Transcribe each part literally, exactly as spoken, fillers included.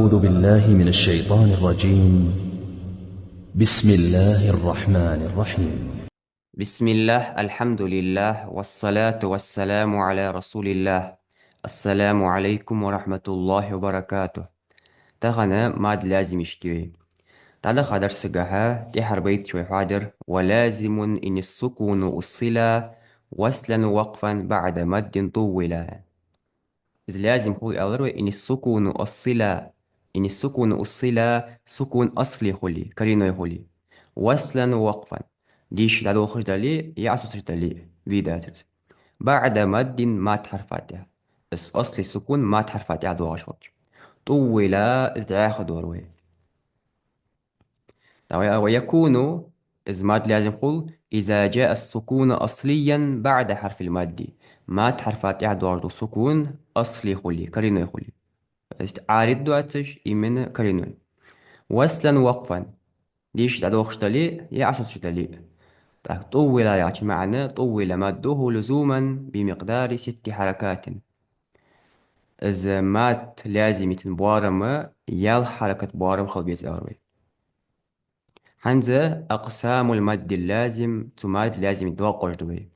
أعوذ بالله من الشيطان الرجيم. بسم الله الرحمن الرحيم. بسم الله، الحمد لله، والصلاة والسلام على رسول الله. السلام عليكم ورحمة الله وبركاته. Тахан мадд лазимашта юй. ДӀадахача дарсагахьа тӀехьара байташ вай хьоахадир: ولازم إن السكون أصلا وصلا وقفا بعد مد طولا. Из лазим хул аьлар вай, إن السكون أصلا, إن السكون أصلا, сукун асли хуле, коренной хуле. وصلا ووقفا. Дийша дӀадохаш дале, е Ӏосоцаш дале, вий дацар из. بعد مد, мадд хьарфа тӀехьа. Из асли сукун мадд хьарфа тӀехьа доагӀаш хилча. طولا, из дӀаьха дора вай. ТӀаккха ويكون, из мадд лазим хул, إذا جاء السكون أصليا بعد حرف المد. Мадд хьарфа тӀехьа доагӀаш дола сукун асли хуле, коренной хуле. То есть Ӏарид доацаш, именно коренной. وصلا ووقفا. Дийша дӀадохаш дале, е Ӏосоцаш дале. ТӀаккха طولا яхача маӀан: طول مده لزوما بمقدار ست حركات. Из мадд лазима цун боарам ялх хьаракат боарам хила беза аьлар вай. ХӀанз أقسام المد اللازم, цу мадд лазима доакъош ду вай.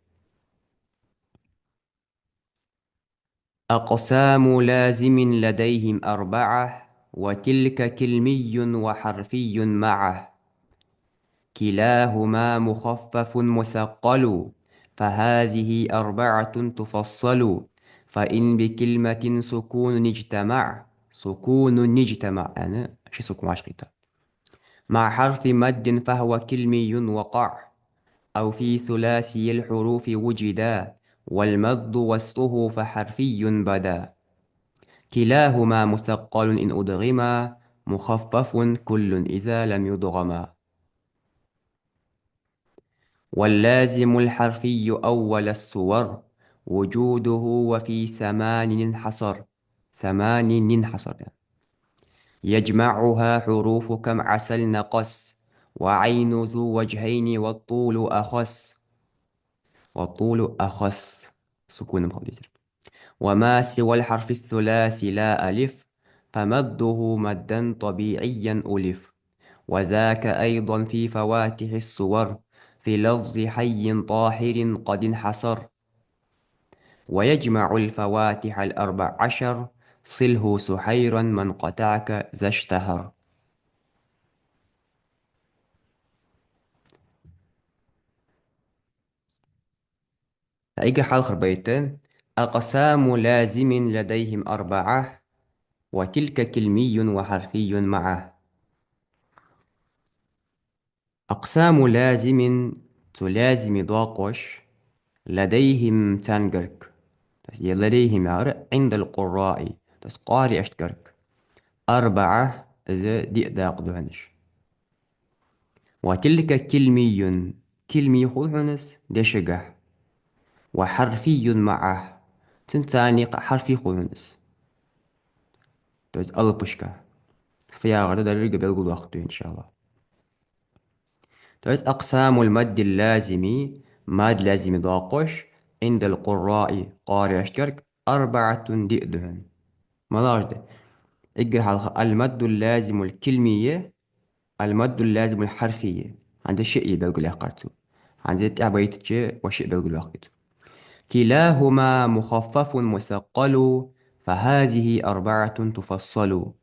أقسام لازم لديهم أربعة، وتلك كلمي وحرفي معه. كلاهما مخفف مثقل، فهذه أربعة تفصل. فإن بكلمة سكون اجتمع، سكون اجتمع, яъни ши сукун вӀашагӀкхийтта. مع حرف مد فهو كلمي وقع، أو في ثلاثي الحروف وجدا، والمد وسطه فحرفي بدا. كلاهما مثقل إن أدغما، مخفف كل إذا لم يدغما. واللازم الحرفي أول السور، وجوده وفي ثمان انحصر، ثمان انحصر. يجمعها حروف كم عسل نقص، وعين ذو وجهين والطول أخص، والطول أخص, сукун ма хилда из. وما سوى الحرف الثلاثي لا ألف، فمده مدا طبيعيا ألف. وذاك أيضا في فواتح السور، في لفظ حي طاهر قد انحصر. ويجمع الفواتح الأربع عشر، صله سحيرا من قطعك ذا اشتهر. Эггара хьалхара байт: أقسام لازم لديهم أربعة، وتلك كلمي وحرفي معه. أقسام لازم, цу лазима доакъош, لديهم, царна гарга. То есть, е لديهم яхар عند القراء, то есть къариашта гарга. أربعة, из диъ дакъа да хьона уж. وتلك كلمي, килми хул хьона из дешагахьа. وحرفي معه, цунца цхьана кхы хьарфи хул хьона из. То есть алапашка. Фу яхар да деррига белгалдоаккхаргда вай, إن شاء الله. То есть أقسام المد اللازم, мадд лазима доакъош, عند القراء, къариашта гарга, أربعة, диъ да хьона. МалагӀаш да? Эггара хьалха المد اللازم الكلمي, المد اللازم الحرفي. ХӀанз шиъ я белгалъяьккхар цо. ХӀанз тӀехьа байтаче вай шиъ белгалъяьккхар цо. كلاهما مخفف مثقل، فهذه أربعة تفصل.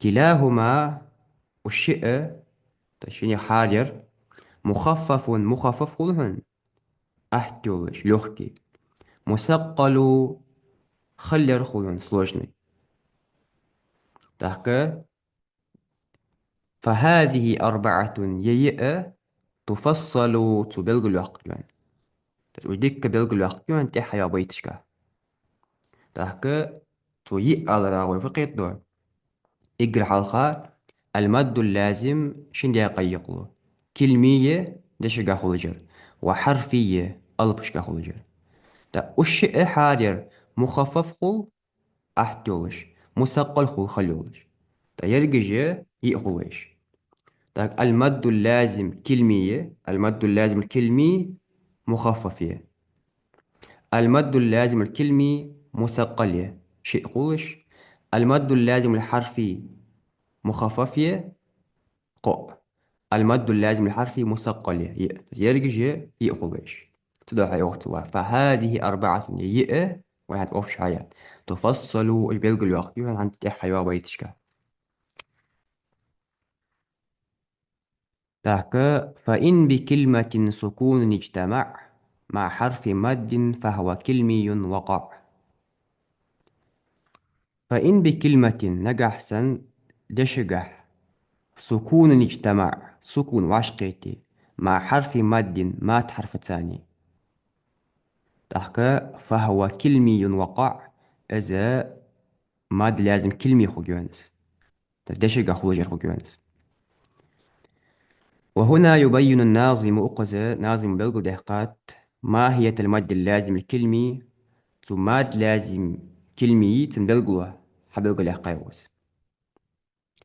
كلاهما, уж шиъ, то есть шиннех хӀара яр, مخفف, мухаффаф хул хьона, атта йолаш, лёгкий. مثقل, хала яр хул хьона, сложный. ТӀаккха فهذه أربعة, е йиъ, تفصل, цо белгалъяьккхаргья вайна. То есть уж дика белгалъяьккхаргья вайна тӀехьа йоагӀача байташка. ТӀаккха цо йиъ аларах вай фу кхетаду? Эггара хьалха المد اللازم шин даькъа юкъе хул. Килми, дешагахьа хулаш яр, وحرفي, алапашкахьа хулаш яр. ТӀаккха уж шиъ хӀара яр مخفف хул, атта йолаш, مثقل хул, хала йолаш. ТӀаккха ерригаш йиъ хул вайш. ТӀаккха المد اللازم الكلمي, المد اللازم الكلمي مخفف я. المد اللازم الكلمي مثقل я, шиъ хулаш. المد اللازم الحرفي мухаффаф я, кхоъ. المد اللازم للحرف مثقل я, йиъ. Ерригаш а йиъ хул вайш. Цудухьа йоах цо: فهذه أربعة, е йиъ, вай хӀанз офш хьаяьй. تفصل, уж белгалйоаккх, юхан хӀанз тӀехьа хьайоагӀа байташка. ТӀаккха: فإن بكلمة سكون اجتمع مع حرف مد فهو كلمي وقع. فإن بكلمة, нагахь санна дешагахь, سكون اجتمع, сукун вӀашагӀкхийтте, مع حرف مد, мадд хьарфаца цхьана. ТӀаккха فهو كلمي وقع, из мадд лазим килми хургья из. Дешагахь хулаш яр хургья из. وهنا يبين الناظم, укхаза назима белгалдаьккхад, ماهية المد اللازم الكلمي, цу мадд лазим килмий цун белгало хьабелгалъяьккхай укхаза.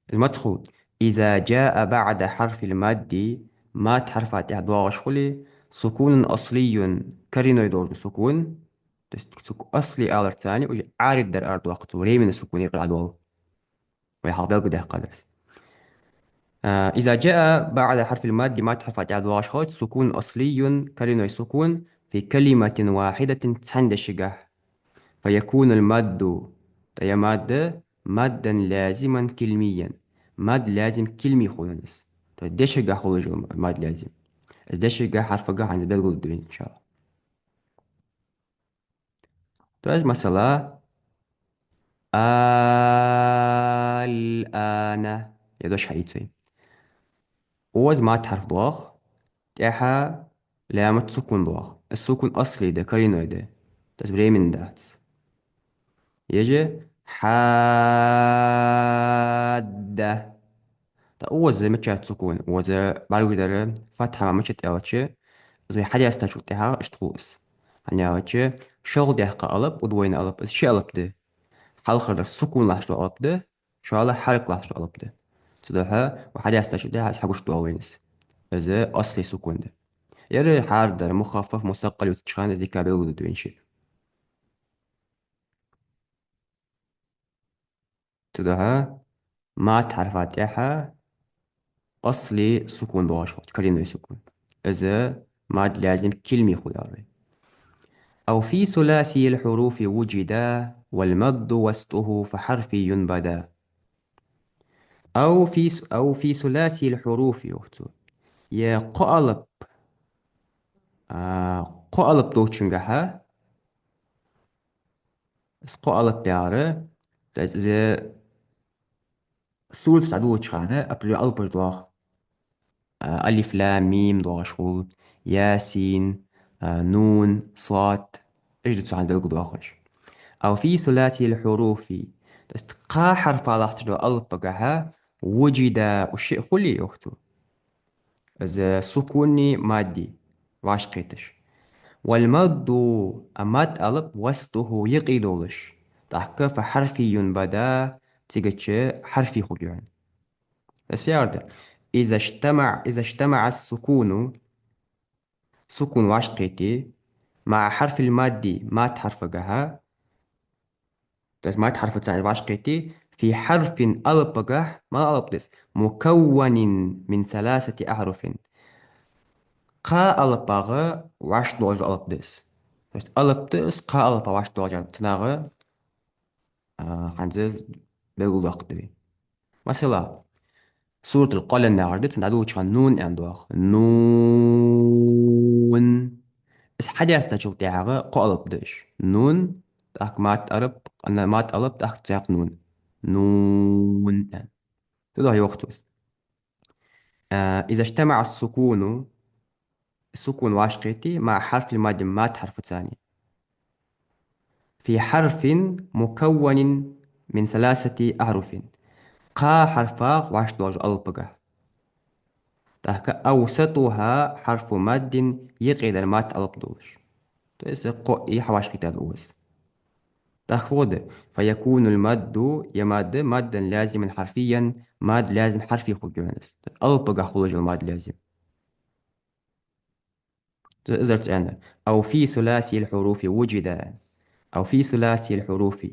Из маца хул: إذا جاء بعد حرف المد, мадд хьарфа тӀехьа доагӀаш хуле, سكون أصلي, коренной долаш да сукун, то есть цу асли аларца цхьана, уже Ӏарид дар арадоаккх цо, временный сукун юкъера дӀадоал. Вай хьалха белгалдаьккхад из. А, إذا جاء بعد حرف المد, мадд хьарфа тӀехьа доагӀаш хилча, سكون أصلي, коренной сукун, في كلمة واحدة, цхьан дешагахь, فيكون المد, тӀаккха мадд, مدا لازما كلميا, мадд лазим килми хул из. То есть дешагахь хулаш йола мадд лазим. Из дешагахь хьарфагахь хӀанз белгалдоал вай, иншаАллахӀ. То есть, масала, الآن, ер дош хьаийцай. Укхаза мадд хьарф доагӀа, тӀехьа ламаца сукун доагӀа. Из сукун асли да, коренной да. То есть временный дац. Е же حاد. ТӀаккха укхаза мичад сукун, укхаза бӀаргагуш дар фатхьа мара мичад аьлча, из вай хьадаьстачул тӀехьагӀа иштта хул из. ХӀана аьлча, шоллагӀа даьккха алап, удвоенный алап, из ши алап да. Хьалхардар сукун латташ дола алап да, шоллагӀдар хьаракат латташ дола алап да. Цудухьа вай хьадаьстачул тӀехьагӀа из хьагуш дола вайна из. Из асли сукун да. Ер хьарф дар мухаффаф, мусаккъал ювцача хана из дика белгалдоал вайна шиъ. Цудухьа мадд хьарфа тӀехьа асли сукун доагӀаш хилча, коренной сукун, из мадд лазим килми хул, яхар да. أو في ثلاثي الحروف وجدا والمد وسطه فحرفي بدا. أو في ث-، أو في ثلاثي الحروف, йоах цо. Е кхо алап, а, кхо алап долчунгахьа, из кхо алап яхар, то есть из сурат дӀадолалуча хана определённый алапаш доагӀа. А, алиф, лам, мим доагӀаш хул, ясин, а, нун, сад, уж да цу хана белгалдоахаш. أو في ثلاثي الحروف, то есть кхо хьарфа латташ дола алапагахьа, وجدا, уж шиъ хуле, йоах цо, из сукуни мадди вӀашагӀкхеташ. والمد, а мадд алап, وسطه, юкъе долаш. ТӀаккха فحرفي بدا, цигача хьарфи хургья хьона. Из фу яхар да? إذا اجتمع، إذا اجتمع السكون, сукун вӀашагӀкхете, مع حرف المد, мадд хьарфагахьа, то есть мадд хьарфаца вӀашагӀкхете, في حرف, алапагахь, малагӀа алап да из, مكون من ثلاثة أحرف. Кхо алапах вӀашагӀдоалаш дола алап да из. То есть алап да из, кхо алапах вӀашагӀдоалаш, цунах, а, хӀанз белгалдоаккхаргда вай. Масала, суратуль-Къалам яхаш да, цунна дӀадолалуча хана нун аьнна доагӀа. Нун. Из хьадаьстачул тӀехьагӀа кхо алап да уж. Нун, тӀаккха мадд алап, ана, мадд алап, тӀаккха цхьаькха нун. Нун аьнна. Цудухьа йоах цо из. А, إذا اجتمع السكون, сукун вӀашагӀкхете, مع حرف المد, мадд хьарфаца цхьана. في حرف مكون من ثلاثة أحرف. Кхо хьарфах вӀашагӀдоалаш дола алапагахь. ТӀаккха أوسطها حرف مد, юкъе дар мадд алап долаш. То есть кхоъ хьавӀашагӀкхетад укхаза. ТӀаккха фу да? فيكون المد, е мадд, مدا لازما حرفيا, мадд лазим хьарфи хургья хьона из. Алапагахь хулаш йола мадд лазим. Из дар цо аьннар. أو في ثلاثي الحروف وجدا. أو في ثلاثي الحروف.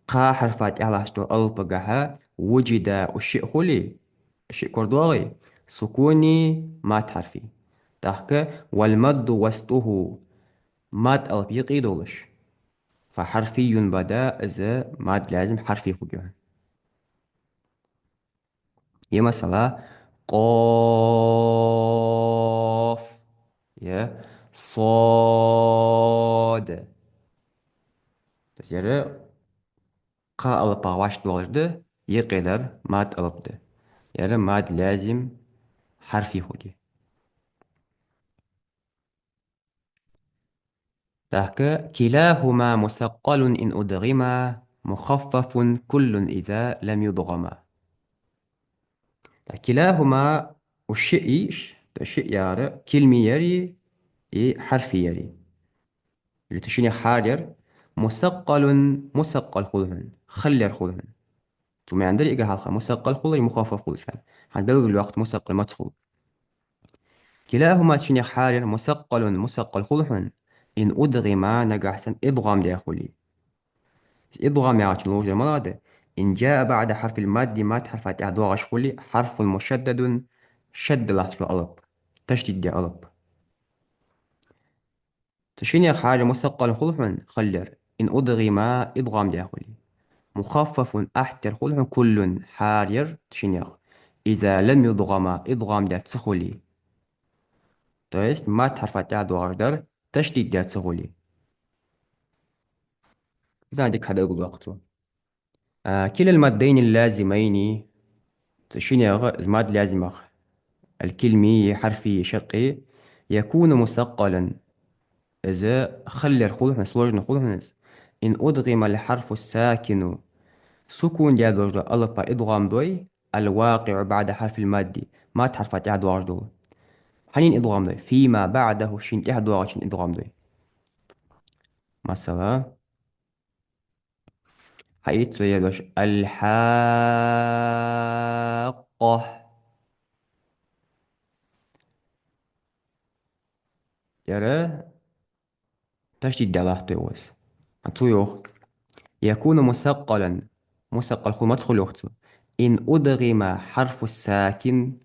Кхо хьарфа тӀехьа латташ дола алапагахьа وجدا, уж шиъ хуле, шиъ корадоагӀе, سكون, мадд хьарфи. ТӀаккха والمد وسطه, мадд алап юкъе долаш. فحرفي بدا, из мадд лазим хьарфи хургья. Е масала, قاف, е صاد. То есть ер кхо алапах вӀашагӀдоалаш да, юкъе дар мадд алап да. Ер мадд лазим хьарфи хургья. ТӀаккха كلاهما مثقل إن أدغما مخفف كل إذا لم يدغما. ТӀаккха كلاهما, уж шиъ йиш, то шиъ яр, килми яр, и хьарфи яр. Или цу шиннех хӀара яр مثقل, мусаккъал хул хьона, хала яр хул хьона. Цу маӀан дар ига хьалха, мусаккъал хул, е мухаффаф хул шан. ХӀанз белгалваккха мусаккъал маца хул. كلاهما, шиннех хӀара яр مثقل, мусаккъал хул хьона, إن أدغما, нагахь санна идгӀам даь хуле. ИдгӀам яхачун лувш дар малагӀа да? إن جاء بعد حرف المد, мадд хьарфа тӀехьа доагӀаш хуле, حرف مشدد, шадда латташ дола алап, ташдид даь алап. Цу шиннех хӀара яр мусаккъал хул хьона, хала яр, إن أدغما, идгӀам даь хуле. مخفف, ахьтар хул хьона, كل, хӀара яр цу шиннех, إذا لم يدغما, идгӀам даь ца хуле. То есть мадд хьарфа тӀехьа доагӀаш дар ташдид даь ца хуле. Из дика хьабелгалдоаккх цо. А, كلا المدين اللازمين, цу шиннех, из мадд лазимех, الكلمي, حرفي, шаккхе, يكون مثقلا, из хала яр хул хьона, сложный хул хьона из, إن أدغم الحرف الساكن, сукун даь долаш дола алапа идгӀам дой, الواقع بعد حرف المد, мадд хьарфа тӀехьа доагӀаш дола. Хьанна идгӀам дой? فيما بعده, шийна тӀехьа доагӀачунна идгӀам дой. Масала, хьаийца вай ер дош: الحاقة. Ер ташдид даь латт вай укхаза. А цо йоах: يكون مثقلا, мусаккъал хул, маца хул йоах цо, إن أدغم حرف الساكن,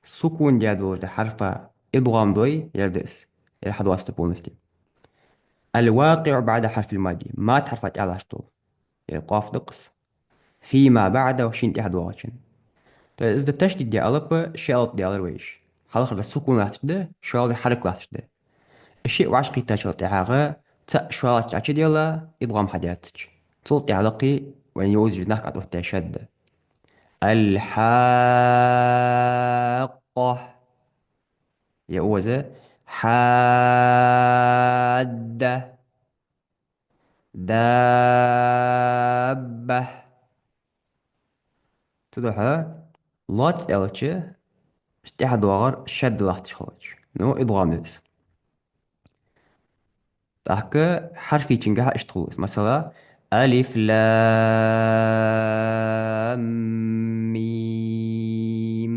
сукун даь долаш дола хьарфа идгӀам дой, ер да из, ер хьадоаладу полностью. الواقع بعد حرف المد, мадд хьарфа тӀехьа латташ дола. Ер къоф да-кх из. فيما بعده, шийна тӀехьа доагӀачунна. То есть из да ташдид даь алап, ши алап даьлар вай уж. Хьалхара да сукун латташ да, шоллагӀдар хьаракат латташ да. Шиъ вӀашагӀкхийттачул тӀехьагӀа цаӀ шоллагӀча Ӏочуделла, идгӀам хьадаьттача, цул тӀехьа лакхе вайна йовзаш нах тӀаоттадаь шадда. الحاقة. Е укхаза حادة. دابة. Цудухьа лоацца аьлча, тӀехьа доагӀар шадда латташ хилча, ну, идгӀам да из. ТӀаккха хьарфийчунгахьа иштта хул из. Масала, ألف لام ميم.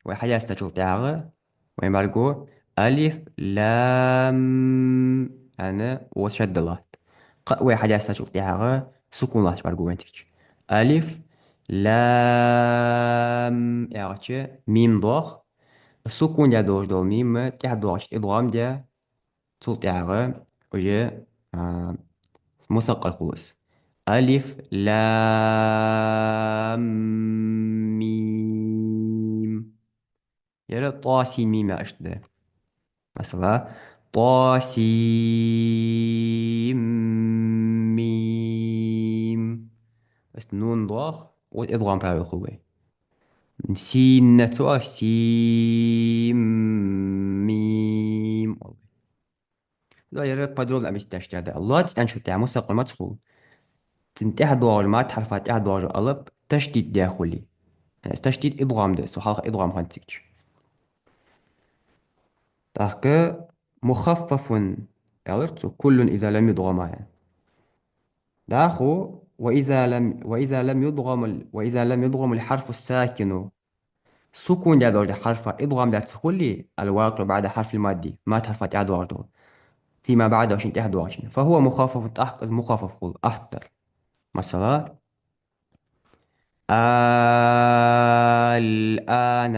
Вай хьадаьстачул тӀехьагӀа вайна бӀаргаго алиф, лам, аьнна, укхаза шадда латт. Кхы а вай хьадаьстачул тӀехьагӀа сукун латташ бӀаргаго вайна цигача. Алиф, лам яхача мим доагӀа. Сукун даь долаш дола мим тӀехьа доагӀачунна идгӀам даь, цул тӀехьагӀа уже, а, мусаккъал хул из. ألف لام ميم. Ер طا سين ميم яхаш да. Масала, طا سين ميم. Ас нун доагӀа, укхаза идгӀам правил хул вай. Син ца оалаш, син мим оал вай. Да, ер подробно объяснить даьд. Лоацца аьнначул тӀехьагӀа мусаккъал маца хул? Цун тӀехьа доагӀаш, мадд хьарфа тӀехьа доагӀаш алап ташдид даь хуле. Э, ташдид идгӀам да, цу хьалха идгӀам хиннача цигача. ТӀаккха مخفف аьлар цо, كل إذا لم يدغما. ДӀахо وإذا لم، وإذا لم يدغم ال، وإذا لم يدغم الحرف الساكن. Сукун даь долаш дола хьарф идгӀам даь ца хуле, الواقع بعد حرف المد, мадд хьарфа тӀехьа доагӀаш дола. فيما بعده, шийна тӀехьа доагӀачунна. فهو مخفف, тӀаккха из мухаффаф хул, ахтар. Масала, الآن.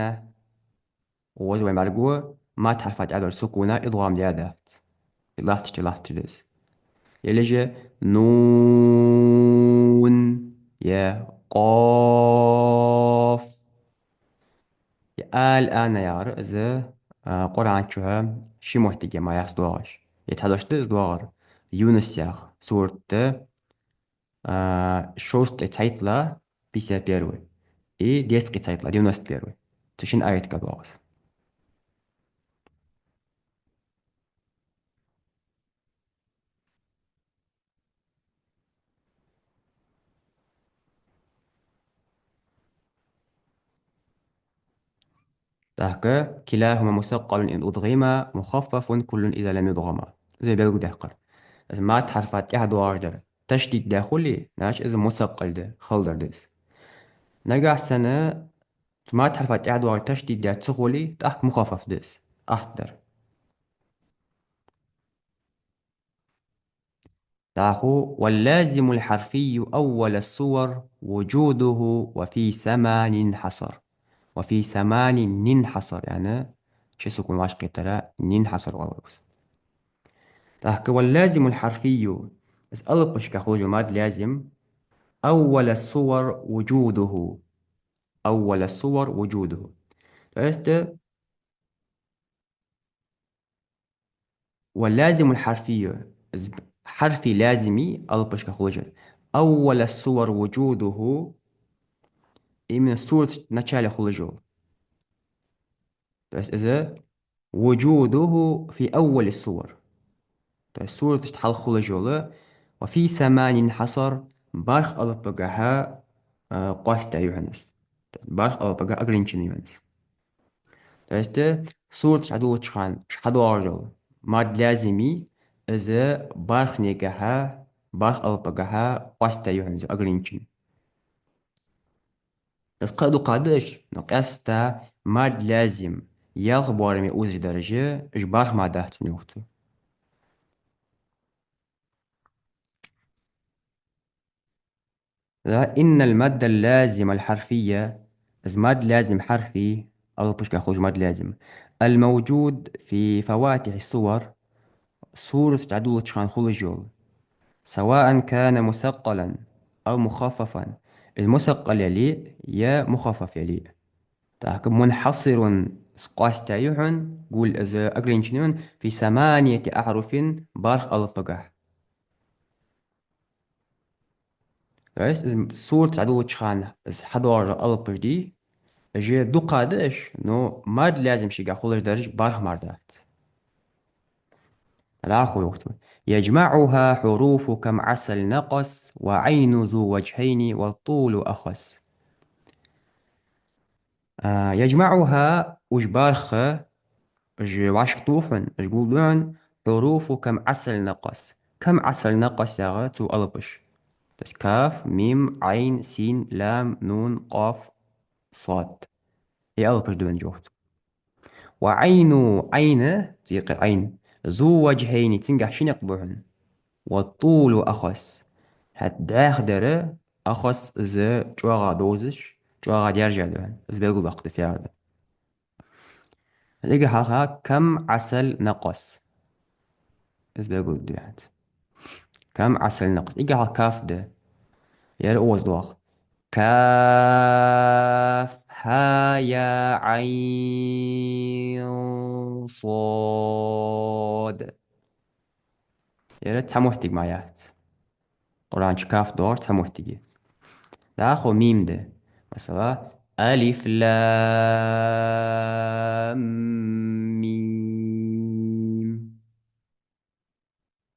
Укхаза вай бӀаргагу мадд хьарфа тӀехьа долча сукуна идгӀам даь дац. Из латташ, из латташ да из. Или же нун, е къоф. Е الآن яхар, из, а, Къуръан чу ши моттиге ма яц доагӀаш. Е цхьа дош да из доагӀар. Юнус яха сурат да, а, шовзткъеи цхьайттлагӀа, пятьдесят первый, и дезткъеи цхьайттлагӀа, девяносто первый. Цу шин аятага доагӀа из. ТӀаккха كلاهما مثقل إن أدغما مخفف كل إذا لم يدغما. Из белгалдаьккхар. Из мадд хьарфа тӀехьа доагӀаш дар ташдид даь хуле, значит, из мусаккъал да, хала дар да из. Нагахь санна цу мадд хьарфа тӀехьа доагӀаш ташдид даь ца хуле, тӀаккха мухаффаф да из, атта дар. ДӀахо: واللازم الحرفي أول الصور وجوده وفي ثمان انحصر. وفي ثمان انحصر, яъни ши сукун вӀашагӀкхетар инхьасар оал. ТӀаккха: واللازم الحرفي, из алапашка хулаш мадд лазим, أول الصور وجوده. أول الصور وجوده. То есть, э, واللازم الحرفي, из хьарфи лазими алапашка хулаш. أول الصور وجوده, именно сурата начале хулаш. То есть из وجوده في أول الصور. То есть сураташта хьалха хулаш йола, وفي ثمان انحصر, барх алапагахьа, а, къоастаяь я хьона из. То есть барх алапагахьа ограниченный я хьона из. То есть, э, сураташ хьадоагӀача хана хьадоагӀаш дола мадд лазими, из бархнегахьа, барх алапагахьа къоастаяь я хьона из, ограниченный. Из кхы а дукха да уж, но къаьстта мадд лазим ялх боараме узаш дараш, уж барх мара дац, йоах цо. Да, إن المد اللازم الحرفي, из мадд лазим хьарфи, алапашка хулаш мадд лазим, الموجود في فواتح السور, сураташ дӀадоладеча хана хулаш йола, سواء كان مثقلا أو مخففا, из мусаккъал яле, е мухаффаф яле. ТӀаккха منحصر, из къоастаяь я хьона, гул из ограниченный я хьона, في ثمانية أحرف, барх алапагахьа. То есть, из сураташ дӀадоладеча хана из хьадоагӀаш алапаш да, уж дукха да уж, но мадд лазим шийгахьа хулаш дараш барх мара дац. ДӀахо йоах цо: يجمعها حروف كم عسل نقص وعين ذو وجهين والطول أخص. А, يجمعها, уж барх, уж вӀашагӀтохаш, уж гулдохаш, حروف كم عسل نقص. كم عسل نقص яха цу алапаш. То есть каф, мим, Ӏайн, син, лам, нун, къоф, сод. Из алапаш да, йоах цо. وعين, Ӏайн, цӀикъа Ӏайн, ذو وجهين, цунгахьа ши никъ ба хьона. والطول أخص. ХӀаьта дӀаьха дар, أخص, из чӀоагӀа довзаш, чӀоагӀа даьржа да хьона. Из белгалдоаккхаргда фу яхар. Эггара хьалха كم عسل نقص. Из белгалдоаккхаргда хьона. كم عسل نقص. Эггара хьалха каф да. Ер оза доагӀа. كهيعص. Ер цхьа моттиг ма яц. Къуръан чу каф доагӀаш цхьа моттиг я. ДӀахо мим да. Масала, ألف لام ميم.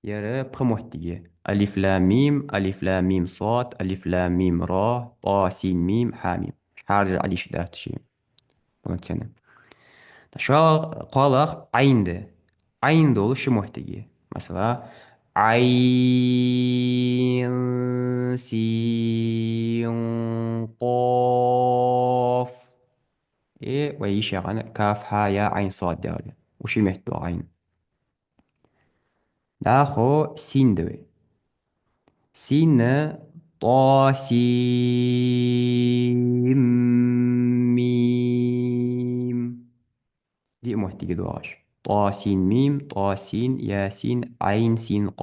Ер пхи моттиг я. ألف لام ميم، ألف لام ميم صاد، ألف لام ميم را، طا سين ميم حا ميم. ХӀара дер Ӏадийша дац ший. Полноценно. ТӀаккха кхоалагӀа Ӏайн да. Ӏайн дола ши моттиг я. Масала, Ӏайн, син, къоф. Э, вай йиш яхана каф, хьа, я, Ӏайн, сод яхар. Уж ши метта доагӀа Ӏайн. ДӀахо син да вай. Син, طس م. Диъ моттиге доагӀаш. طس م، طس، يس، عس، ق.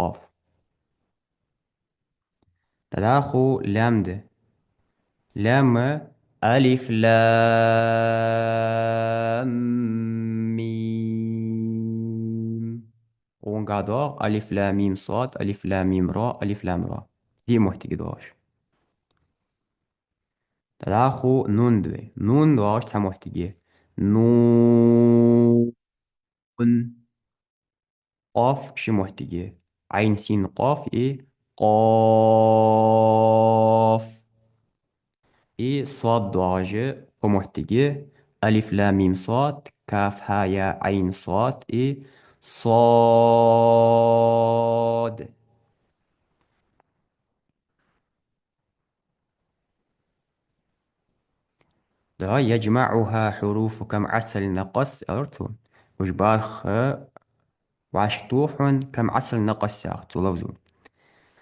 ДӀахо лам да. Лам: الم. Гунга доагӀа: الم ص، الم ر، الم ر. Диъ моттиге доагӀаш. ДӀахо нун да. Нун доагӀаш цхьа моттиге. نون. Къоф ши моттиге. عس ق и قاف. И صاد доагӀаш кхо моттиге. الم ص، ك ه ي ع ص и صاد. Да, يجمعها حروف كم عسل نقص, аьлар цо. Уж бархӀ вӀашагӀтоха хьона كم عسل نقص яхача цу лафзо.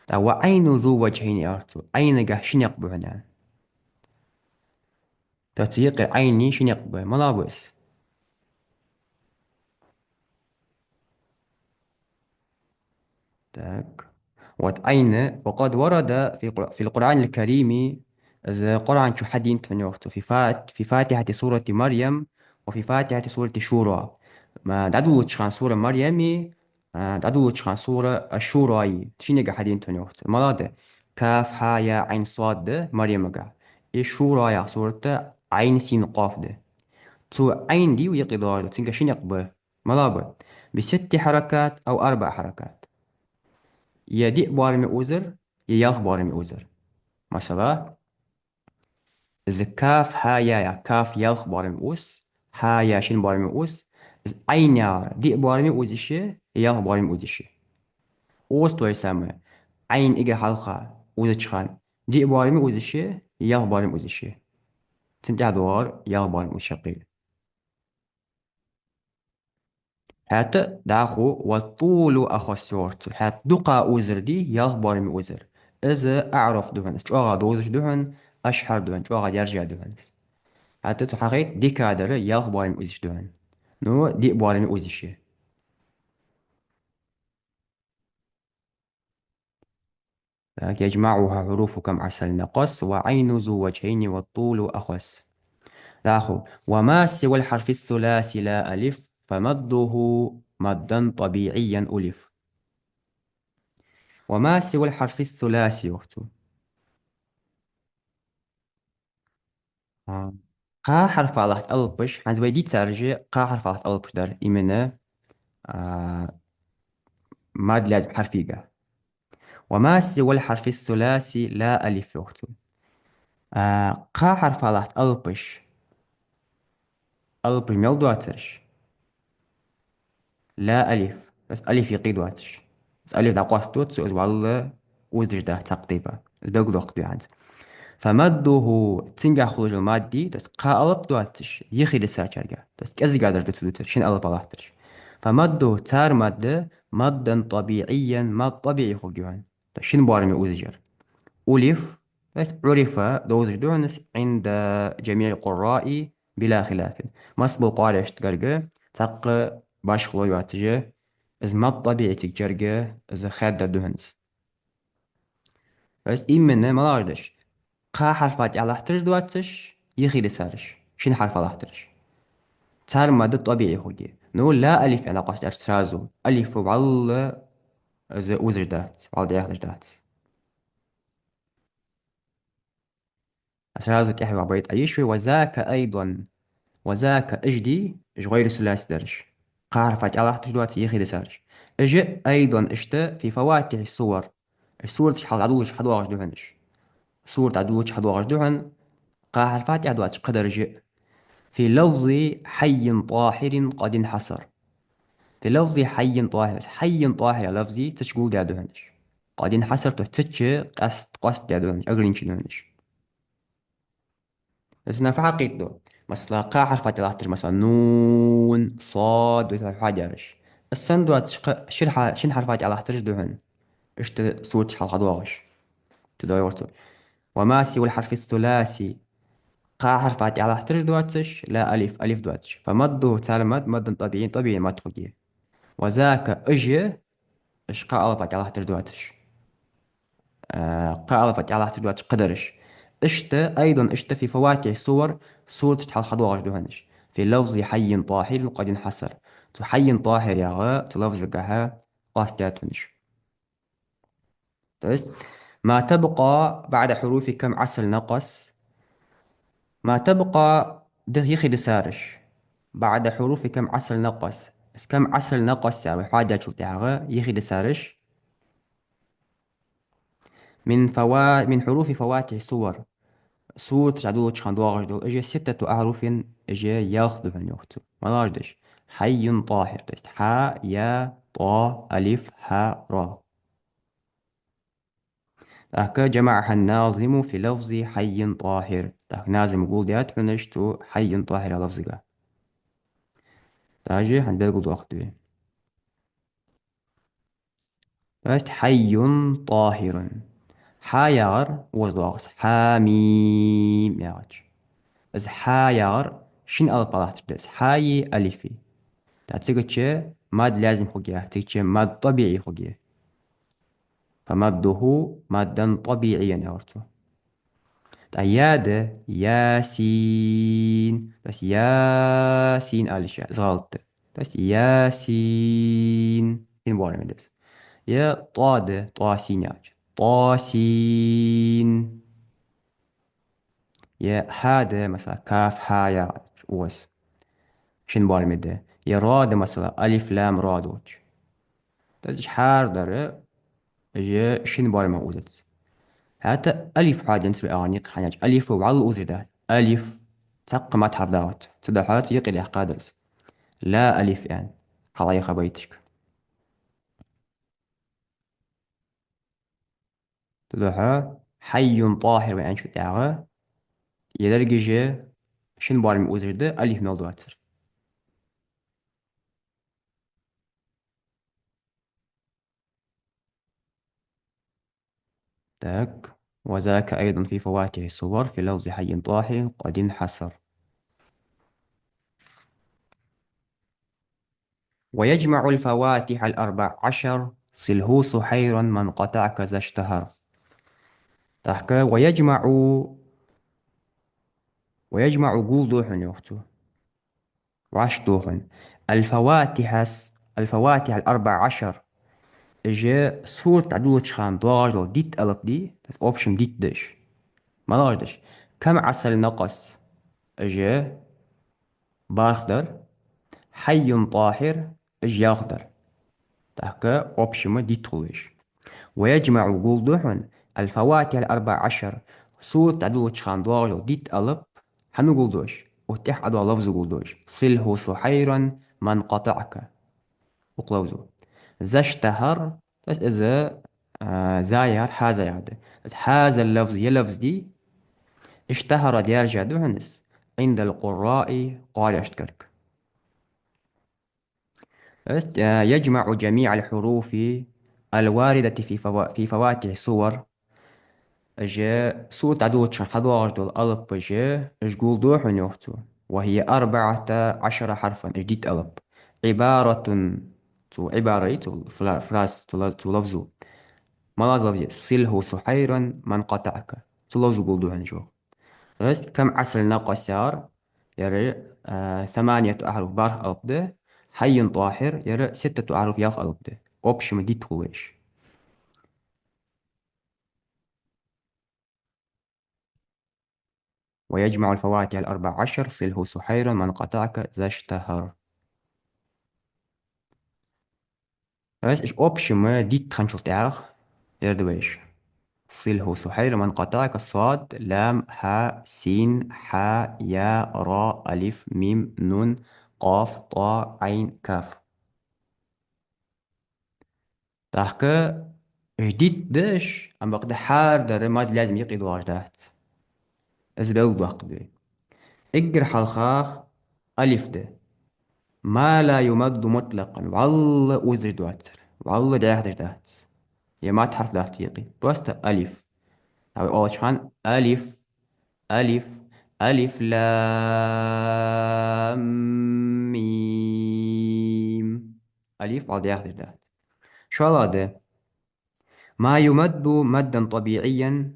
ТӀаккха وعين ذو وجهين аьлар цо. Ӏайнагахь ши никъ ба хьона. ТӀаккха цу юкъера Ӏайна ши никъ ба. МалагӀа ба из? Так. Вот Ӏайн. وقد ورد في الق-، في القرآن الكريم, из Къуръан чу хьаденад хьона, йоах цо, في فات-، في فاتحة سورة مريم وفي فاتحة سورة الشورى. Ма дӀадолалуча хана сура Марьями, а, дӀадолалуча хана сура Аш-Шураи, шиннегахь хьаденад хьона, йоах цо. МалагӀа да? كهيعص да Марьямагахь. И Шура яха сурат Ӏайн Син Къоф да. Цу Ӏайн дий юкъе доагӀаш да, цунгахь ши никъ ба. МалагӀа ба? بست حركات أو أربع حركات. Е диъ боараме узар, е ялх боараме узар. Масала, из каф, хьа, я, я. Каф ялх боараме уз, хьа, я шин боараме уз, из Ӏайн яхар диъ боараме уз йиш я, е ялх боараме уз йиш я. Укхаза то же самое. Ӏайн ига хьалха узача хана диъ боараме уз йиш я, е ялх боараме уз йиш я. Цун тӀехьа доагӀар ялх боараме уз шаккхе. ХӀаьта дӀахо والطول أخص йоах цо. ХӀаьта дукха узар дий, ялх боараме узар. Из аӀраф да хьона, из чӀоагӀа довзаш да хьона, ашхьар да хьона, чӀоагӀа даьржа да хьона из. ХӀаьта цо хьахайт дикадар ялх боараме уз йиш да хьона. Ну, диъ боараме уз йиш я. Так, يجمعها حروف كم عسل نقص، وعين ذو وجهين والطول أخص. ДӀахо. وما سوى الحرف الثلاثي لا ألف، فمده مدا طبيعيا ألف. وما سوى الحرف الثلاثي, йоах цо. А, кхаа хьарфа латта алапаш, хӀанз вай дийцараш кхаа хьарфа латта алапаш дар, именно, а, мад лазим хьарфага. وما سوى الحرف الثلاثي لا ألف, йоах цо. А, кхаа хьарфа латта алапаш. Алапаш мел доацараш. لا ألف. Из алиф юкъе доацаш. Из алиф дӀакъоастаду цо, из вӀалла узаш дац цхьаккха тайпара. Из белгалдоаккхаргда вай хӀанз. فمده, цунгахь хулаш дола мад дий, то есть кхаа алап доацаш, юхе дисачаргахь. То есть кӀезигагӀа дарж да цо дувцар, шин алапа латтараш. فمده, цар мад, مدا طبيعيا, мад тӀабиӀий хургья хьона. То есть шин боараме узаш яр. ألف, то есть عرف, довзаш да хьона из عند جميع القراء بلا خلاف. Масса бола къариашта гарга, цхьаккха башхало йоацаш, из мад тӀабиӀий цига чарга, из хаьдда да хьона из. То есть именно малагӀаш да уж? Кхаа хьарфа тӀехьа латтараш доацаш, юхе дисараш, шин хьарфа латтараш. Цар мад тӀабиӀий хургья. Ну, لا ألف аьнна къоастадаьд сразу. Алиф вӀалла из узаш дац, вӀалла дӀаьхадеш дац. Сразу тӀехьа йоагӀа байт Ӏайиш вай: وذاك أيضا. وذاك, уж дий, уж гӀайр суласи дараш. Кхаа хьарфа тӀехьа латтараш доацаш, юхе дисараш. Уж أيضا, иштта في فواتح السور. Уж сураташ хьалха дӀадолалуш хьадоагӀаш да хьона уж. Сурат дӀадолалуш хьадоагӀаш да хьона, кхаа хьарфа тӀехьа доацаш кхыдараш. في لفظ حي طاهر قد انحصر. في لفظ حي طاهر. حي طاهر лафзи цу чу гулдаь да хьона уж. قد انحصر, то есть цу чу къаст-, къоастадаь да хьона уж, ограничен да хьона уж. Из нафахьа кхетаду. Масала, кхаа хьарфа тӀехьа латтараш, масала, нун, сод, вай хьадераш. Из санна доацаш кхы шира хьа-, шин хьарфа тӀехьа латтараш да хьона. Иштта сураташ хьалха доагӀаш. Цу догӀу цо. وما سوى الحرف الثلاثي. Кхо хьарфа тӀехьа латтараш доацаш, لا ألف, алиф доацаш. فمده, цар мад, مدا طبيعيا, тӀабиӀи мад хургья. وذاك, уж, уж кхо алапа тӀехьа латтараш доацаш. Э, кхо алапа тӀехьа латтараш доацаш кхыдараш. Иштта, أيضا, иштта في فواتح السور, сураташ тӀа хьалха доагӀаш да хьона уж. في لفظ حي طاهر قد انحصر. Цу حي طاهر яха, цу лафзагахьа къоастадаьд хьона уж. То есть, ما تبقى بعد حروف كم عسل نقص. ما تبقى, да, йихи дисараш. بعد حروف كم عسل نقص. Из كم عسل نقص яхар вай хьоадаьчул тӀехьагӀа йихи дисараш. من فوا-، من حروف فواتح السور. Сураташ дӀадолалуча хана доагӀаш дола, уж ستة أحرف, уж ялх да хьона, йоах цо. МалагӀаш да уж? حي طاهر. То есть, حا, يا, طا, ألف, ها, را. ТӀаккха جمعها الناظم في لفظ حي طاهر. ТӀаккха назима гулдаьд хьона уж цу حي طاهر яха лафзага. Даже хьона белгалдоаккхаргда вай. То есть حي طاهر. Хьа яхар укхаза доагӀа из. حم яхача. Из хьа яхар шин алапа латташ да из. Хьаи алифи. ТӀаккха цигача мад лязим хургья, цигача мад тӀабиӀи хургья. فمده مدا طبيعيا, яхар цо. ТӀаккха я да, ياسين. То есть ياسين ала йиш я, из гӀалат да. То есть ياسين. Шин боараме да из. Е طا да, طاسين яхача. طاسين. Е хьа да, масала, كاف حا яхача, укхаза. Шин боараме да. Е ра да, масала, ألف لام را долча. То есть уж хӀара дар, уж шин боараме укхаза. ХӀаьта алиф хьоаденна цу агӀонна юкъе хьанча. Алиф вӀалла укхаза да. Алиф. Цхьаккха мад хьарф дагӀац. Цудухьа цу юкъе даьккха дар из. لا ألف аьнна. Хьалха яха байташка. Цудухьа حي طاهر вай аьнначул тӀехьагӀа, е деррига уж шин боараме укхаза да, алиф мел доацар. Так. وذاك أيضا في فواتح السور في لفظ حي طاهر قد انحصر. ويجمع الفواتح الأربع عشر صله سحيرا من قطعك ذا اشتهر. ТӀаккха ويجمع, ويجمع гулду хьона, йоах цо. ВӀашагӀду хьона. الفواتح, الفواتح الأربع عشر. Уж сурат дӀадолалуча хана доагӀаш дола дитт алап да, в общем, дитт да уж. МалагӀаш да уж? كم عسل نقص. Уж барх дар. حي طاهر, уж ялх дар. ТӀаккха общем дитт хул уж. ويجمع гулду хьона الفواتح الأربع عشر, сурат дӀадолалуча хана доагӀаш дола дитт алап, хьанна гулду уж? Укх тӀехьа доагӀа лафзо гулду уж. صله سحيرا من قطعك. Укх лафзо. ذا اشتهر, то есть из, а, за яхар хӀаза яхар да. То есть هذا اللفظ, ер лафз да, اشتهر даьржа да хьона из, عند القراء, къаьрашта гарга. То есть, а, يجمع جميع الحروف الواردة في فوا-، في فواتح السور. Уж сурат дӀадолалуча хана хьадоагӀаш дола алапаш, уж гулду хьона, йоах цо. وهي أربعة عشر حرفا, уж дитт алап. عبارة, цу عبارة, цу фра-, фраз, цу ла-, цу лафзо. МалагӀа лафз я? صله سحيرا من قطعك. Цу лафзо гулду хьона уж, йоах. То есть كم عسل نقص яхар, ер, а, ثمانية أحرف, барх алап да, حي طاهر, ер ستة أحرف, ялх алап да. Общем дитт хул уж. ويجمع الفواتح الأربع عشر صله سحيرا من قطعك ذا اشتهر. То есть уж общем дитт хинначул тӀехьагӀа ер да вай уж. صله سحيرا من قطعك, صاد, لام, حا, سين, حا, يا, را, ألف, ميم, نون, قاف, طا, عين, كاف. ТӀаккха уж дитт да уж, амма бакъда хӀара дар мад лязим юкъе доагӀаш дац. Из белгалдоаккхаргда вай. Эггара хьалха алиф да. ما لا يمد مطلقا. ВӀалла укхаза доацар. ВӀалла дӀаьха деш дац. Е мад хьарф дац юкъе. Просто алиф. ТӀаккха вай оалача хана: алиф, алиф, алиф, лам, мим. Алиф вӀалла даьхар дац. ШоллагӀа да: ما يمد مدا طبيعيا,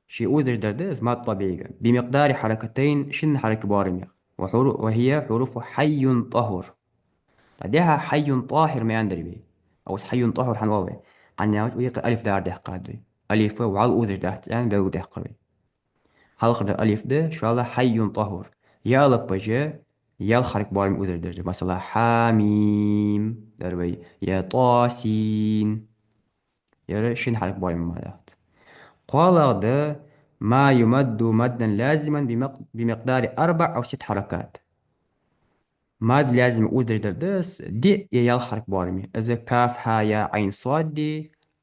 ше узаш дар да из мадд тӀабиӀига, بمقدار حركتين, шин хьаракат боарамех, وحرو-، وهي حروف حي طهر. ТӀаккха дехьа حي طاهر ма аьннадар вай. Укхаза حي طهر хӀана оал вай? ХӀана аьлча укхаза алиф дар даьккхад вай. Алиф вӀалла узаш дац аьнна белгалдаьккхар вай. Хьалхардар алиф да, шоллагӀа حي طهر. Ер алапаш ялх хьаракат боараме узаш дар. Масала, حم дар вай, е طس. Ер шин хьаракат боараме ма дац. КхоалагӀа да: ما يمد مدا لازما بمق-، بمقدار أربع أو ست حركات. Мадд лазим узаш дар да из диъ е ялх хьаракат боараме. Из каф, хьа, я, Ӏайн, сод,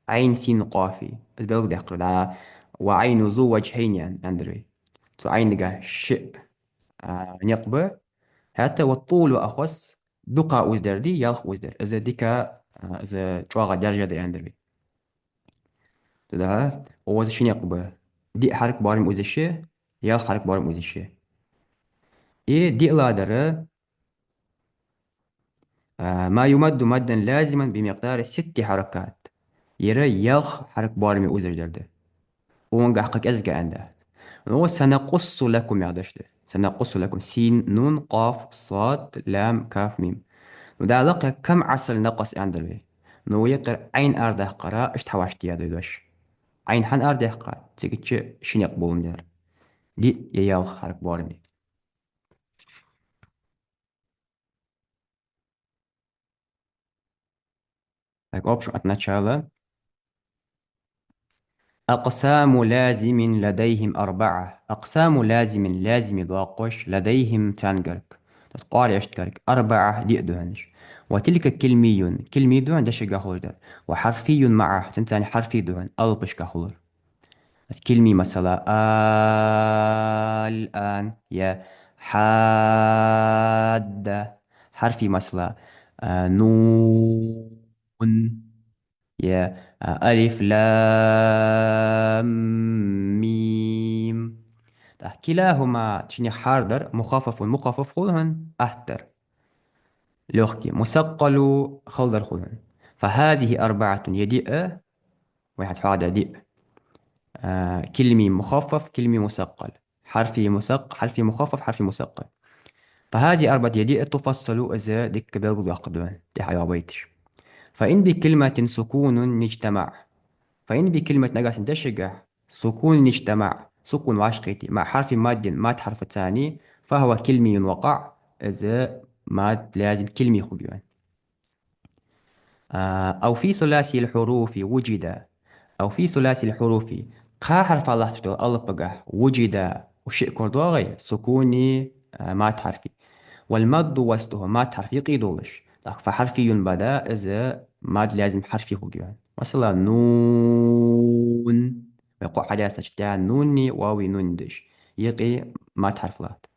Ӏайн, син, къоф. Из белгалдаьккхар да: وعين ذو وجهين аьннадар вай. Цу Ӏайнага шиъ, а, никъ ба. ХӀаьта والطول أخص, дукха уздар да, ялх уздар. Из дика, а, из чӀоагӀа даржа да аьннадар вай. ТӀаккха укхаза ши никъ ба: диъ хьаракат боараме узаш, ялх хьаракат боараме узаш. И диълагӀдар, а, ما يمد مدا لازما بمقدار ست حركات. Ер ялх хьаракат боараме узаш дар да. Укхангахь кхы кӀезига аьнна дац. Ну, سنقص لكم яха дош да. سنقص لكم. Син, нун, къоф, сод, лам, каф, мим. Ну, Дала кхы كم عسل نقص аьннадар вай. Ну, укхаза Ӏайн арадаьккхар, иштта хьавӀашагӀтеха да дош. Ӏайн хӀана арадаьккхад? Цигача ши никъ боландаь. Диъ е ялх хьаракат боараме. Так, в общем, от начала. أقسام لازم لديهم أربعة. أقسام لازم, лазиме доаккхаш, لديهم, царна гарга. То есть къоаригӀашта гарга. أربعة, диъ да хьона уж. وتلك كلمي, килми да хьона дешагахь хулаш дар. وحرفي معه, цунца цхьана хьарфи да хьона, алапашкахь хулар. Килми, масала, الآن, е حاد. Хьарфи, масала, а, نون, е, а, ألف لام ميم. ТӀаккха كلاهما, шиннех хьардар, مخفف, мухаффаф хул хьона, аттар. Лёгкий, مثقل, халдар хул хьона. فهذه أربعة, е диъ, вай хьа хьоахадаь диъ. А, килми мухаффаф, килми мусаккъал. Хьарфи мусакк-, хьарфи мухаффаф, хьарфи мусаккъал. فهذه أربعة, е диъ, تفصل, из дика белгалдоаккхаргда вайна, тӀехьа йоагӀа байташ. فإن بكلمة سكون اجتمع. فإن بكلمة, нагахьа санна дешагахь, سكون اجتمع, сукун вӀашагӀкхийтте, مع حرف مد, мадд хьарфаца цхьана, فهو كلمي وقع, из мадд лазим килми хургья вайна. А, أو في ثلاثي الحروف وجد. أو في ثلاثي الحروف. Кхо хьарфах латташ дола алапагахь, وجد, уж шиъ корадоагӀий, сукуни, а, мадд хьарфи. والمد وسطه, мадд хьарф юкъе долаш. ТӀаккха فحرفي بعد, из мадд лазим хьарфи хургья вайна. Масала, نون. Вай кхоъ хьадаьстача тӀехьа нуни вави нуни деш. Юкъе мадд хьарф латт.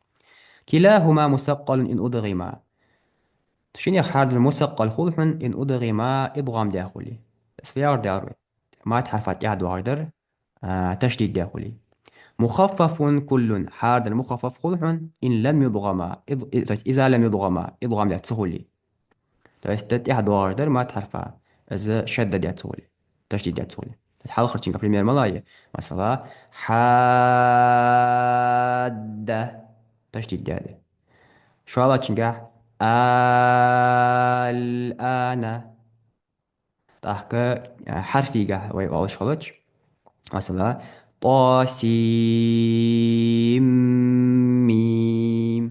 كلاهما مثقل إن أدغما. Шиннех хьардар мусаккъал хул хьона, إن أدغما, идгӀам даь хуле. Из фу яхар да аьлча, мадд хьарфа тӀехьа доагӀаш дар, а, ташдид даь хуле. مخفف كل, хьардар мухаффаф хул хьона, إن لم يدغما, ид-, и-, то есть إذا لم يدغما, идгӀам даь ца хуле. То есть тӀехьа доагӀаш дар мадд хьарфа, из шадда даь ца хуле, ташдид даь ца хуле. То есть хьалхарчунга пример малагӀа я? Масала, حاد, ташдид даь да. ШоллагӀчунгахь الآن. ТӀаккха, а, хьарфигахь вай оалаш хилча, масала, طاسيم,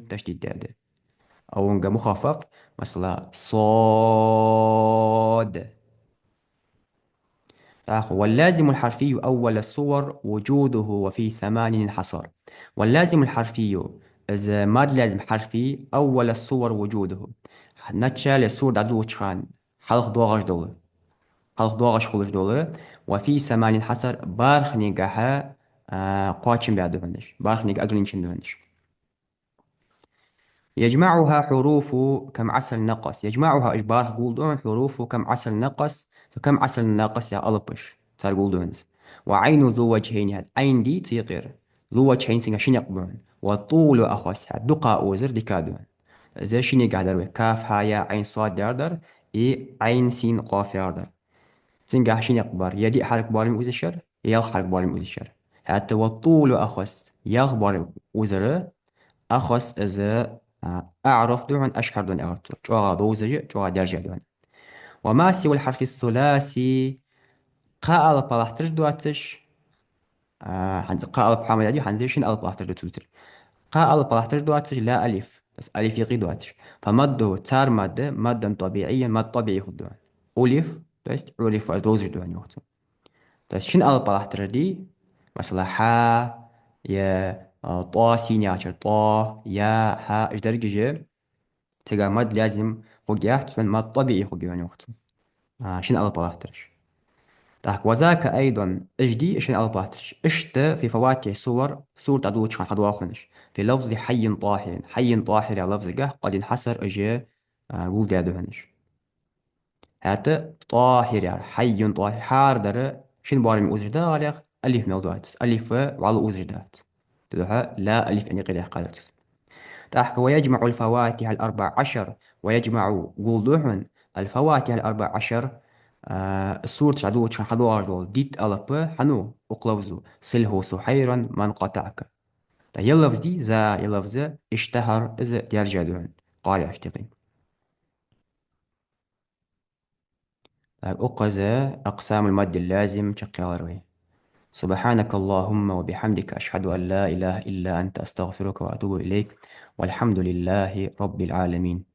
ташдид даь да. Укхунга мухаффаф, масала, صاد. ТӀаккха, واللازم الحرفي أول الصور وجوده وفي ثمان انحصر. واللازم الحرفي, из мадд лазим хьарфи, أول الصور وجوده. Начале сур дӀадолалуча хана хьалха доагӀаш дола. Хьалха доагӀаш хулаш дола. وفي ثمان انحصر, бархӀнигахьа, а, кхоачам баь да хьона уж. БархӀнигахьа ограничен да хьона уж. يجمعها حروف كم عسل نقص. يجمعها, уж бархӀ гулду хьона, حروف كم عسل نقص. Цу كم عسل نقص яха алапаш. Цар гулду хьона из. وعين ذو وجهين, хӀаьта Ӏайн дий цу юкъера, ذو وجهين цунгахь ши никъ ба хьона. والطول أخص, хӀаьта дукха озар дика да хьона. Из шиннегахь дар вай: каф, хӀа, я, Ӏайн, сод яр дар, и Ӏайн, син, къоф яр дар. Цунгахь ши никъ бар: я диъ хьаракат боараме озаш яр, я ялх хьаракат боараме озаш яр. ХӀаьта والطول أخص, ялх боараме озар, أخص, из, а, أعرف да хьона, أشهر да хьона, аьлар цо. ЧӀоагӀа довзаш, чӀоагӀа даьржа да хьона. وما سوى الحرف الثلاثي, кхо алапа латтараш доацаш, а, хӀанз кхо алапа хьамаяди, хӀанз шин алапа латтараш доацаш. Кхо алапа латтараш доацаш, لا ألف, то есть алиф юкъе доацаш. فمده, цар мад, مدا طبيعيا, мад тӀабиӀий хургда хьона. عرف, то есть عرف, аз довзаш да хьона, йоах цо. То есть шин алапа латтараш дий, масала, хьа, я, а, тӀо, син яхачар, тӀо, я, хьа, уж дерригаш а, цигахь мад лазим хургьяц хьона, мад тӀабиӀий хургья хьона, йоах цо. А, шин алапа латтараш. Так, وذاك أيضا, уж дий шин алапа латтараш, иштта في فواتح السور, сурат дӀадолалуча хана хьадоагӀа хьона уж. في لفظ حي طاهر, حي طاهر яхача лафзагахь, قد انحصر, уж, а, гулдаь да хьона уж. ХӀаьта طاهر яр, حي طاهر, хӀара дар шин боараме озаш да гӀалех, алиф мел доацаш, алиф вӀалла озаш дац. Цудухьа لا ألف аьнна юкъе даьккхадар цо. ТӀаккха ويجمع الفواتح الأربع عشر, ويجمع, гулду хьона, الفواتح الأربع عشر, а, сураташ дӀадолалуча хана хьадоагӀаш дола дийтта алап хьану, укх лафзо: صله سحيرا من قطعك. ТӀаккха ер лафз дий, за, ер лафз, اشتهر, из даьржа да хьона къариӀашта юкъе. Так, укхаза أقسام المد اللازم чакхъяьлар вай. سبحانك اللهم وبحمدك، أشهد أن لا إله إلا أنت، أستغفرك وأتوب إليك، والحمد لله رب العالمين.